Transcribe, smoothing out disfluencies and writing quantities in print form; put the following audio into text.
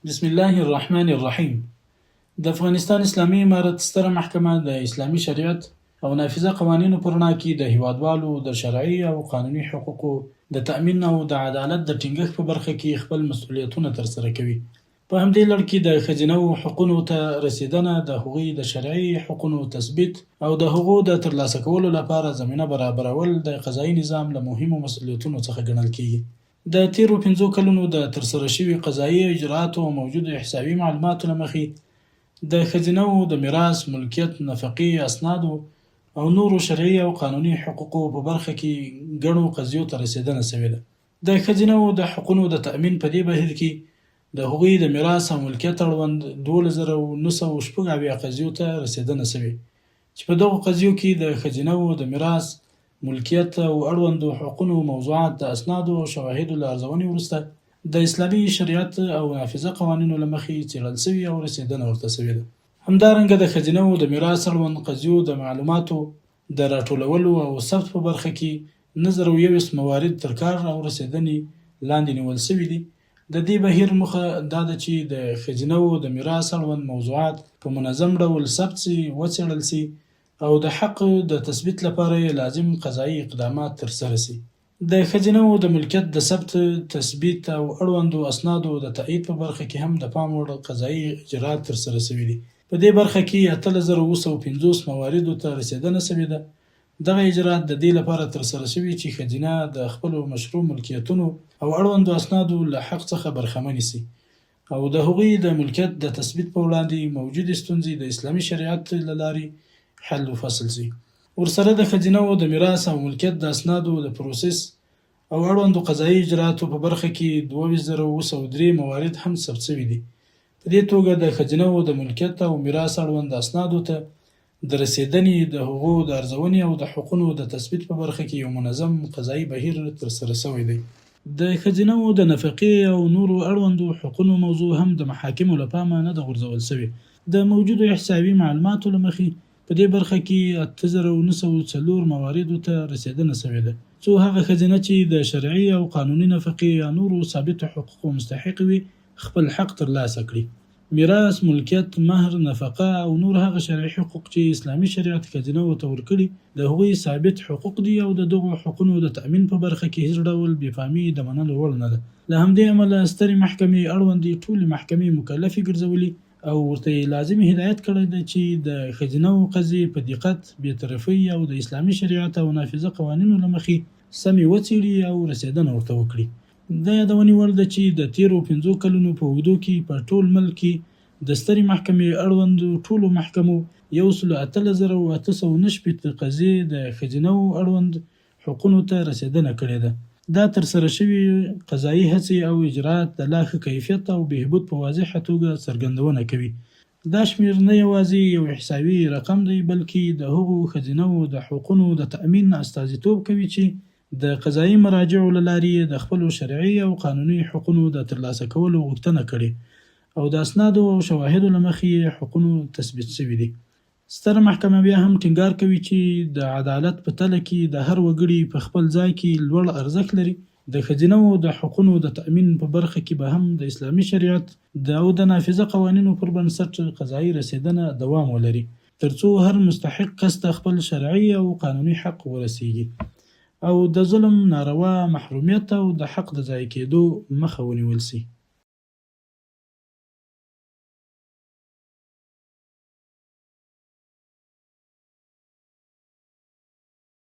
بسم الله الرحمن الرحیم د افغانستان اسلامي امارت ستره محکمه د اسلامي شریعت او نافذه قوانینو په رڼا کې د هیوادوالو د شرعي او قانوني حقوقو د تأمین او د عدالت د ټینګښت په برخه کې خپل مسؤلیتونه ترسره کوي. په همدې لړ کې د ښځینه وو حقونو ته رسېدنه، د هغوی د شرعي حقونو تثبیت او د هغو د ترلاسه کولو لپاره زمینه برابرول د قضايي نظام له مهمو مسؤلیتونو څخه ګڼل کېږي. د تېرو پنځو کلونو د ترسره شوي قضايي اجرااتو او موجودو احصائیوي معلوماتو له مخې، د ښځینه وو د میراث، ملکیت، نفقې، اسنادو او نورو شرعي او قانوني حقوقو په برخه کې ګڼو قضیو ته رسېدنه شوې ده. د ښځینه وو د حقونو د تأمین په دې بهیر کې د هغوی د میراث او ملکیت اړوند 12976 قضیو ته رسېدنه شوې چې په دغو قضیو کې د ښځینه وو د میراث، ملکیت او اړوندو حقونو موضوعات د اسنادو او شواهدو له ارزونې وروسته د اسلامي شریعت او نافذه قوانینو له مخې څېړل شوي او رسېدنه ورته شوې ده. همدارنګه د ښځینه وو د میراث اړوند قضیو د معلوماتو د راټولولو او ثبت په برخه کې 9021 موارد تر کار او رسېدنې لاندې نیول شوي دي. د دې بهیر موخه دا ده چې د ښځینه وو د میراث اړوند موضوعات په منظم ډول ثبت شي، وڅېړل شي او د حق د تثبیت لپاره یې لازم قضايي اقدامات ترسره شي. د ښځینه وو د ملکیت د ثبت، تثبیت او اړوندو اسنادو د تأیید په برخه کې هم د پام وړ قضايي اجراات ترسره شوي دي. په دې برخه کې 18750 مواردو ته رسېدنه شوې ده. دغه اجراات د دې لپاره ترسره شوي چې ښځینه د خپلو مشروع ملکیتونو او اړوندو اسنادو له حق څخه برخمنې شي او د هغوی د ملکیت د تثبیت په وړاندې موجودې ستونزې د اسلامي شریعت له لارې حل و فصل شي. ورسره د ښځینه وو د میراث او ملکیت د اسنادو د پروسس او اړوندو قضايي اجرااتو په برخه کې 22703 موارد هم ثبت شوي دي. په دې توګه د ښځینه وو د ملکیت او میراث اړوند اسنادو ته د رسېدنې، د هغو د ارزونې او د حقونو د تثبیت په برخه کې یو منظم قضايي بهیر ترسره شوی دی. د ښځینه وو د نفقې او نورو اړوندو حقونو موضوع هم د محاکمو له پامه نه ده غورځول شوې. د موجودو احصائیوي معلوماتو له مخې، په دې برخه کې 8904 مواردو ته رسېدنه شوې ده، څو هغه ښځینه چې د شرعي او قانوني نفقې یا نورو ثابتو حقوقو مستحقې وي، خپل حق ترلاسه کړي. میراث، ملکیت، مهر، نفقه او نور هغه شرعي حقوق چې اسلامي شریعت ښځینه وو ته ورکړي، د هغوی ثابت حقوق دي او د دغو حقونو د تأمین په برخه کې هیڅ ډول بې پامي د منلو وړ نه ده. له همدې امله سترې محکمې اړوندې ټولې محکمې مکلفې ګرځولي او ورته یې لازم هدایت کړی دی چې د ښځینه وو قضیې په دقت، بې طرفۍ او د اسلامي شریعت او نافذه قوانینو له مخې سمې وڅېړي او رسېدنه ورته وکړي. د یادونې وړ ده چې د تېرو پنځو کلونو په اوږدو کې په ټول ملک کې د سترې محکمې اړوندو ټولو محکمو یو سلو 18 زره او 869 قضیې د ښځینه وو اړوند حقونو ته رسېدنه کړې ده. دا ترسره شوې قضايي هڅې او اجراات د لا ښه کیفیت او بهبود په واضحه توګه څرګندونه کوي. دا شمېر نه یوازې یو احصائیوي رقم دی، بلکې د هغو ښځینه وو د حقونو د تأمین استازیتوب کوي چې د قضايي مراجعو له لارې یې د خپلو شرعي او قانوني حقونو د ترلاسه کولو غوښتنه کړې او د اسنادو او شواهدو له مخې یې حقونو تثبیت شوي دي. ستره محکمه بیا هم ټینګار کوي چې د عدالت په تله کې د هر وګړي په خپل ځای کې لوړ ارزښت لري، د ښځینه وو د حقونو د تأمین په برخه کې به هم د اسلامي شریعت د او د نافذه قوانینو پر بنسټ قضايي رسېدنه دوام ولري. تر څو هر مستحق کس ته خپل شرعي او قانوني حق ورسېږي او د ظلم، ناروا، محرومیت او د حق د ضایع کېدو مخه ونیول شي.